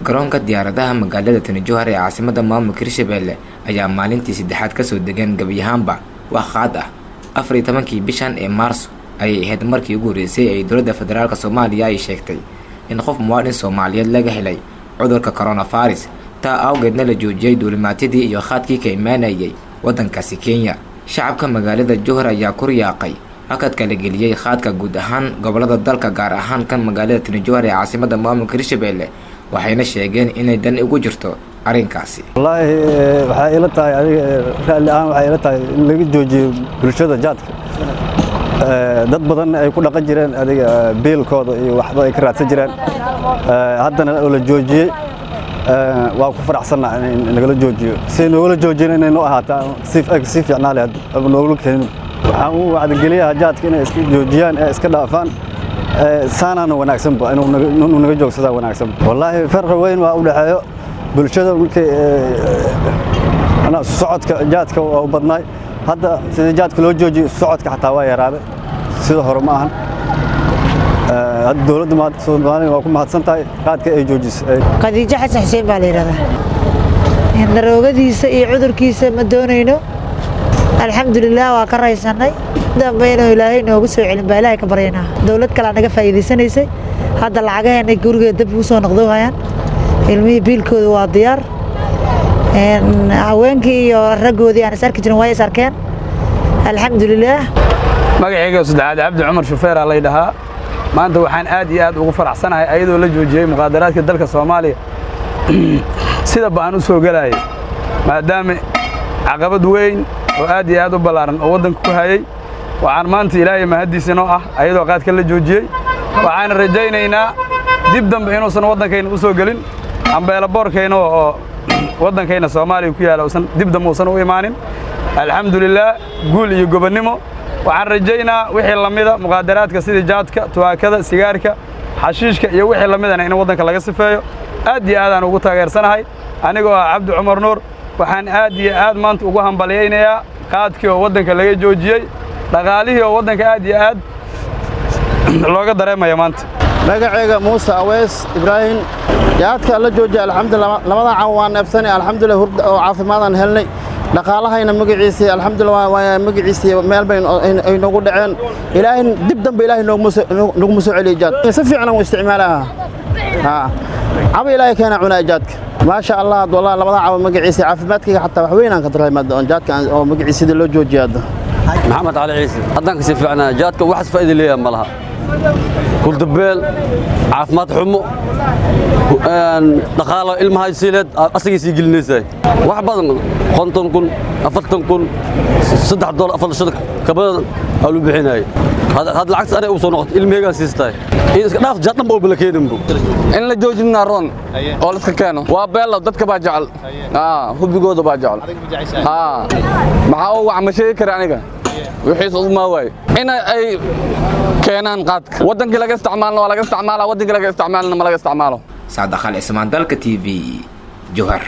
Garoonka diyaaradaha magaalada tani Jowhar ee caasimada maamulka Hirshabelle ayaa maalintii saddexaad kasoo degeen gebi ahaanba wax qaad ah. 14-kii bishan ee Maarso ayay ahayd markii ugu horreysay ay dowladda federaalka Soomaaliya ay sheegtay in qof muwaadin Soomaaliyeed laga helay cudurka coronavirus, taa awgeedna la joojiyey duulimaatyadii iyo qaadkii ka imaanayay waddankaasi Kenya. Shacabka magaalada Jowhar ayaa ku riyaaqay hakadka la geliyey qaadka guud ahaan gobolada dalka, gaar ahaan kan magaalada tani Jowhar ee caasimada maamulka Hirshabelle, waxayna sheegeen inay dan ugu jirto arrinkaasi. Wallaahi, waxay ila tahay adiga ra'li ahaan, waxay ila tahay in laga joojiyo bulshada jaadka. Dad badan ay ku dhaqan jireen adiga biilkooda iyo waxba ay ka raadsan jireen, haddana oo la joojiyey, waa ku faraxsannahay in nagala joojiyo. Si noogala joojiyana inay noo ahaataa si sii fiicnaa leh ama noogala keenin. Waxaan u wacdigeliyaha jaadka inay iska joojiyaan ee iska dhaafaan. Saanaana wanaagsanba inuu naga joogsadaa wanaagsan. Wallaahi, farqi weyn waa u dhexeeyo bulshada. Markii socodka jaadka waa u badnaay, hadda sida jaadka loo joojiyo socodka xataa waa yaraaday, sida hore ma ahan. Hadda dowladda Soomaaliya waa ku mahadsan tahay qaadka ay joojisay. Khadiijo Xasan Xuseen baa la yidhahdaa. Daroogadiisa iyo cudurkiisa ma doonayno. Alxamdulilah, waa ka raysanay. Dambe inuu Ilaahay noogu soo celin baa Ilaahay ka baryaynaa. Dowlad kalea naga faa'iidaysanaysay. Hadda lacagaheena guriga dab ugu soo noqdo hayaan. Ilmihii biilkooda waa diyaar. Haweenkii iyo raggoodii aan is arki jirin way is arkeen, alxamdulilah. Magacayga saddexaad Cabdi Cumar Shufeer lay dhahaa. Maanta waxaan aad iyo aad ugu faraxsanahay ayadoo la joojiyey muqaadaraadka dalka Soomaaliya sida ba'an u soo gelayay, maadaama caqabad weyn oo aad iyo aad u ballaaran oo waddanka ku hayay. Waxaan maanta Ilaahay mahaddiisa inoo ah ayadoo qaadka la joojiyey. Waxaana rajaynaynaa dib dambe inuusan waddankayna u soo gelin, ambeelaboorkayna oo waddankayna Soomaaliya ku yaala usan dib dambe uusan u imaanin. Alxamdulilaah, guul iyo gobonnimo. Waxaan rajaynaa wixii lamida muqaadaraadka sida jaadka, tubaakada, sigaarka, xashiishka iyo wixii lamidana in waddanka laga sifeeyo. Aad iyo aadaan ugu taageersanahay. Anigoo ah Cabdi Cumar Nuur, waxaan aad iyo aad maanta ugu hambalyaynayaa qaadkii oo waddanka laga joojiyey, dhaqaalihii oo waddanka aad iyo aad looga dareemaya maanta. Magacayga Muuse Aweys Ibraahim. Jaadka la joojiya, alxamdulillah, labadan can waa neebsanay, alxamdulillah, hurda oo caafimaadaan helnay. Dhaqaalahayna magaciisii, alxamdulillah, waa magaciisii meel bay ay noogu dhaceen. Ilaahay dib dambe Ilaahay noguma soo celiyo jaad. Si fiican u isticmaalaha haa, caba Ilaahay keena cunaa jaadka, maasha Allah. Wallahi, labadan caba magaciisii caafimaadkayga xataa wax weyn aan ka dareemaa jaadka oo magaciisii loo joojiya hadda. Maxamed Cali Ciise. Haddaan kasii fiicnaa. Jaadka waxaas faa'iida leeyahay ma laha: hurdabeel, caafimaad xumo, dhaqaalo ilmaha siileed asagay sii gelinaysaa wax badan, 50,000, 40,000, $3, afar shan kabadan aa lu bixinayay. Hadda lacagtas anay u soo noqoto, ilmaheygaan siistahay. In iska dhaaf, jaad dhanba oo la keeninbo. In la joojinaa roon oo la iska keeno waa beelo. Dadka baa jecel, hubigooda baa jecel. Maxaa oo wax ma sheegi kara aniga wixiis uma waay in ay keenaan qaadka. Wadankii laga isticmaalna waa laga isticmaalaa, wadankii laga isticmaalna ma laga isticmaalo. Saadaqal Cismaan, Dalka TV, Jowhar.